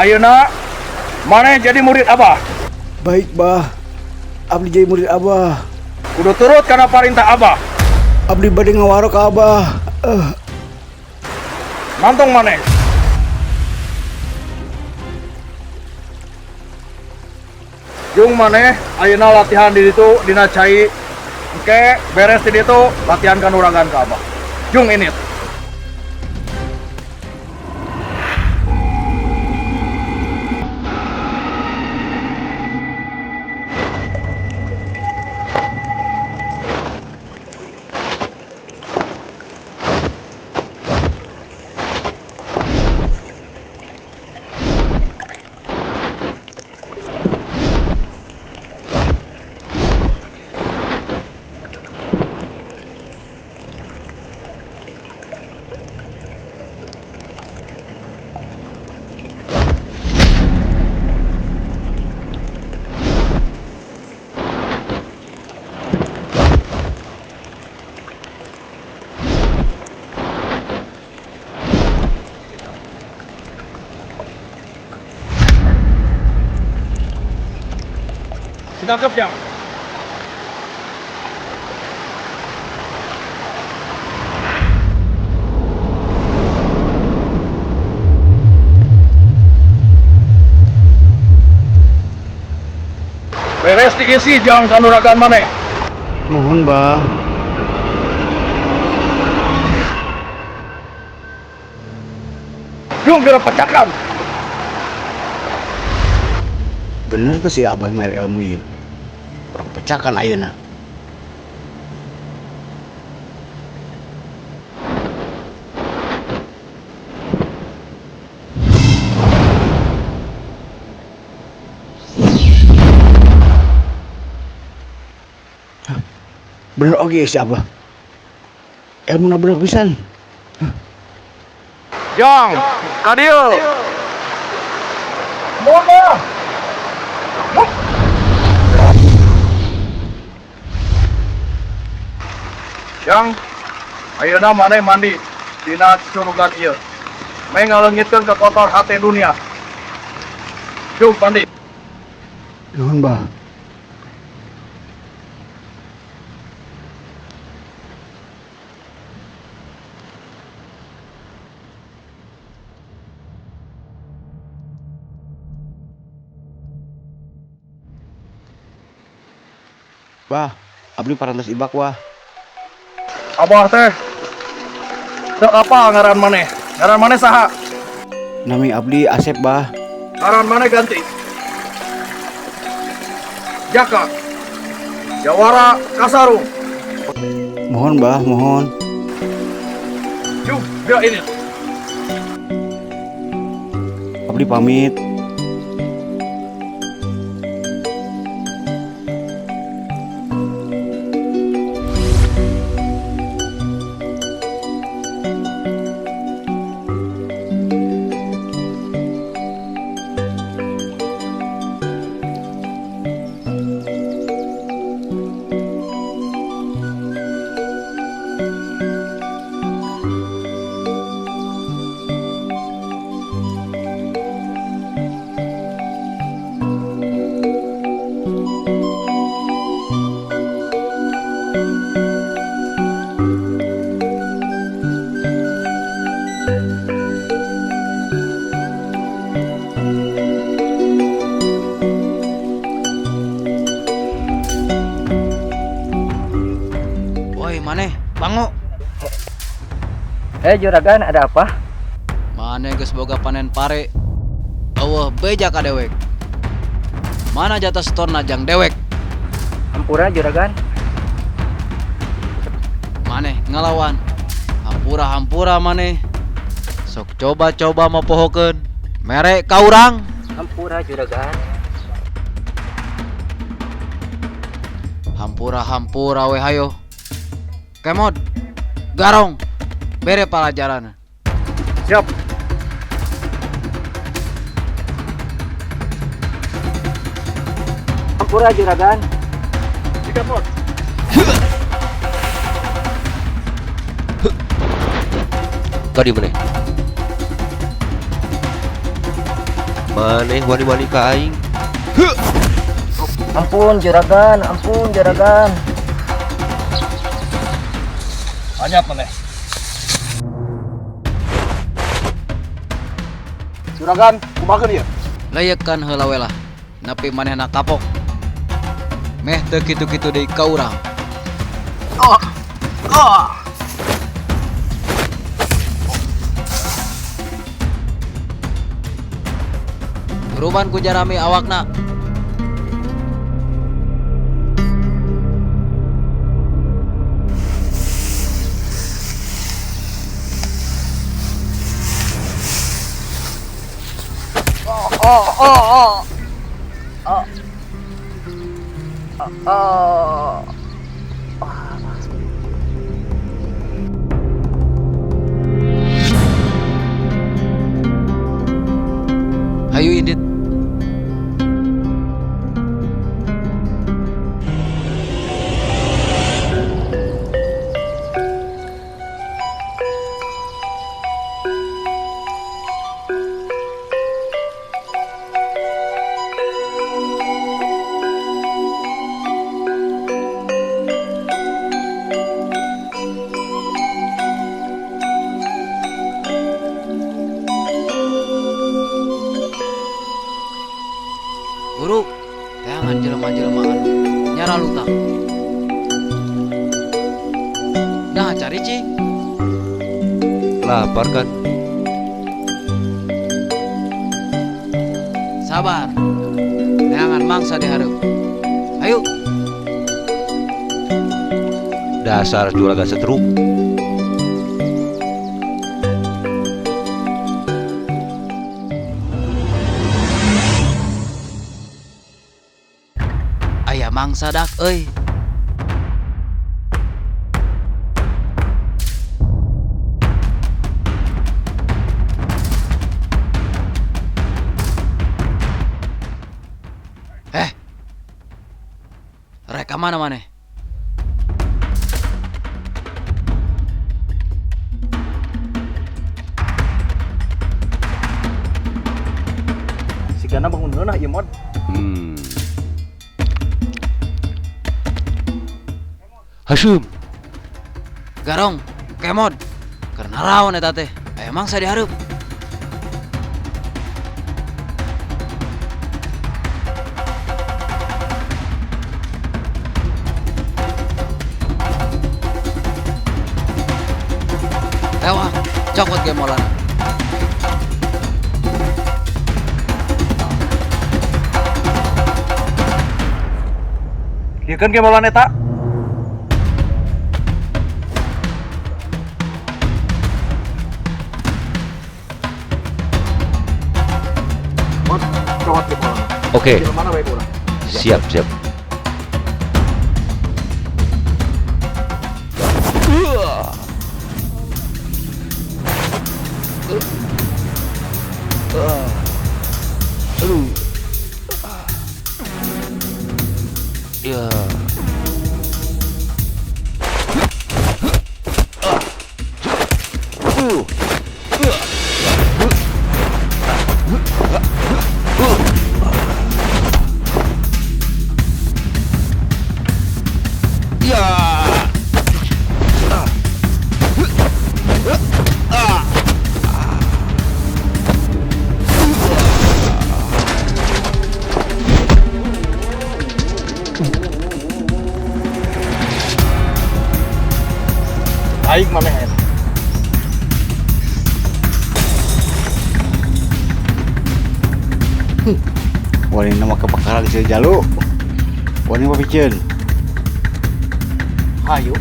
Ayeuna maneh jadi murid Abah. Baik, Bah. Abdi jadi murid Abah. Kudu turut kana parintah Abah. Abdi bade ngawaro ka Abah. Nantong maneh. Jung maneh ayeuna latihan di ditu dina cai. Engke beres di ditu latihan kanuragan ka Abah. Jung ini. Ditangkap jang. Beres diisi jang kanuragan maneh. Mohon, Bah. Jung geura pecakan. Bener ke si Abah mere ilmu ieu? Urang pecakan ayeuna. Hah, bener oge si Abah. Ilmuna bener pisan. Jang, ka dieu. Mohon, Bah. Jang, ayeuna maneh mandi dina curugan ieu. Meh ngaleungitkeun kekotor hate dunia. Jung mandi. Nuhun, Bah. Bah, abdi parantos ibak wah. Abah teh. Teu apa ngaran maneh? Ngaran maneh saha? Nami abdi Asep, Bah. Ngaran maneh ganti. Jaka. Jawara Kasarung. Mohon, Bah, mohon. Jung, biar ini. Abdi pamit. Woi, maneh, bango. Juragan, ada apa? Maneh geus boga panen pare. Eueuh beja ka dewek. Mana jatah setorna jang dewek? Hampura, Juragan. Maneh ngelawan. Hampura-hampura maneh. Sok coba-coba mopohokeun. Mere ka urang. Hampura, Juragan. Hampura-hampura we hayo. Kemod, garong, bere pelajaran. Siap. Hampura, Juragan. Siap, Mod. Kadi maneh. Maneh wani-wani ka aing. Ampun juragan, ampun juragan. Anyap maneh. Juragan, kumaha ieu? Layakan heula we lah. Napi manehna kapok. Meh teu kitu-kitu deui ka urang. Turuban ku jarami awakna. Hayu indit. Guru, teangan jelema-jelema anu nyaralutak. Nah, cari cing. Lapar kan? Sabar. Neangan mangsa di hareup. Ayo. Dasar juragan setruk. Aya mangsa dak euy. Eh. Rek ka mana maneh? Sigana bangun ngeunah ieu mod. Hasum. Garong, kemod. Karena rawan eta teh. Aya mangsa di hareup. Tewak, cokot gemolana. Ieu kan gemolan eta. Mod, cokot gemolana. Oke. Mana bae urang. Siap, siap. Aduh. Ya. Ya. Aing maneh eta. Wani nama kebakaran si Jalu. Wani mah piceun. Hayu.